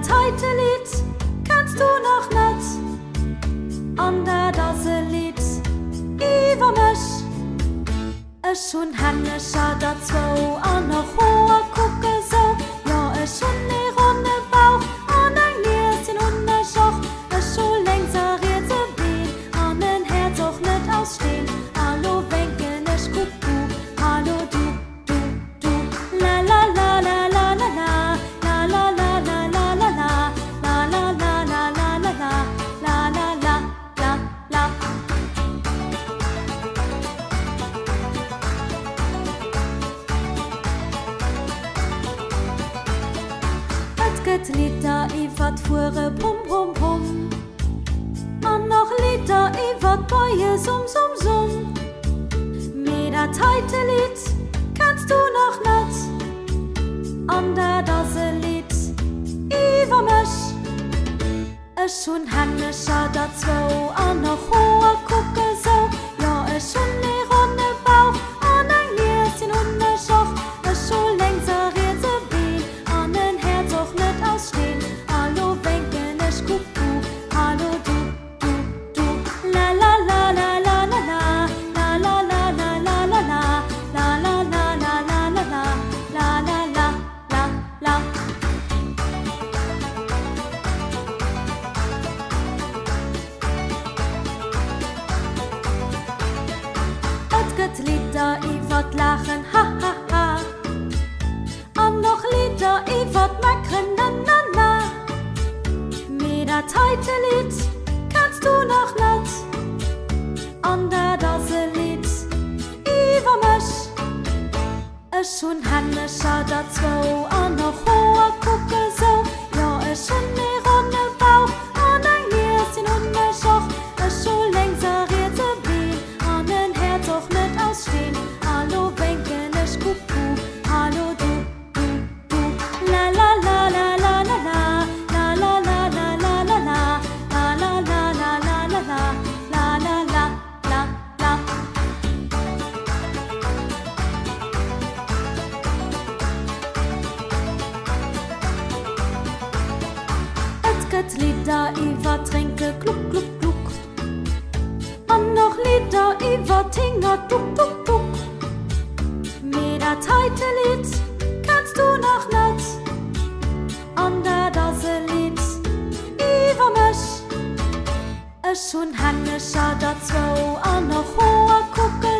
dat heite Lidd kenns du nach net. An dat ass e Lidd iwwer mech. Ech hunn Hännecher der zwou an och Hoer kucke sou. Jo, ech hunn ee ronne Bauch an eng Nieschen hunn ech och. Ech hu lénks a riets e Been an en Häerz och net aus Steen. A lo wénken ech Kucku, hallo du, du, du. La la la la la la la, la la la la la la la, la la la la la la la, la la la la la. Et gëtt Lidder iwwer d'Fuere brumm brumm brumm an och Lidder iwwer d'Beie summ summ summ. Mee dat heite Lidd kenns du nach net an dat ass e Lidd iwwer mech. Ech hunn Hännecher der zwou an och Hoer kucke sou. Jo, ech hunn ee ronne Bauch an eng Nieschen hunn ech och. Ech hu lénks a riets e Been an en Häerz och net aus Steen. A lo wénken ech Kucku, hallo du, du, du. La la la la la la la, la la la la la la la, la la la la la la la, la la la. La, la. Et gëtt Lidder iwwer d'Laachen, ha, ha, ha, an och Lidder iwwer d'Meckeren, na, na, na. Mee dat heite Lidd kenns du nach net, an dat ass e Lidd iwwer mech. Ech hunn Hännecher der zwou an och Hoer kucke sou. Jo, ech hunn ee ronne Bauch an eng Nieschen hunn ech och. Ech hu lénks a riets e Been an en Häerz och net aus Steen. A lo wénken ech Kucku, hallo du, du, du. La la la la la la la, la la la la la la la, la la la la la la la, la la la la la. Et gëtt Lidder iwwer Drénke gluck gluck gluck an och Lidder iwwer d'Hinger duck duck duck. Mee dat heite Lidd kenns du nach net an dat ass e Lidd iwwer mech. Ech hunn Hännecher der zwou an och Hoer kucke.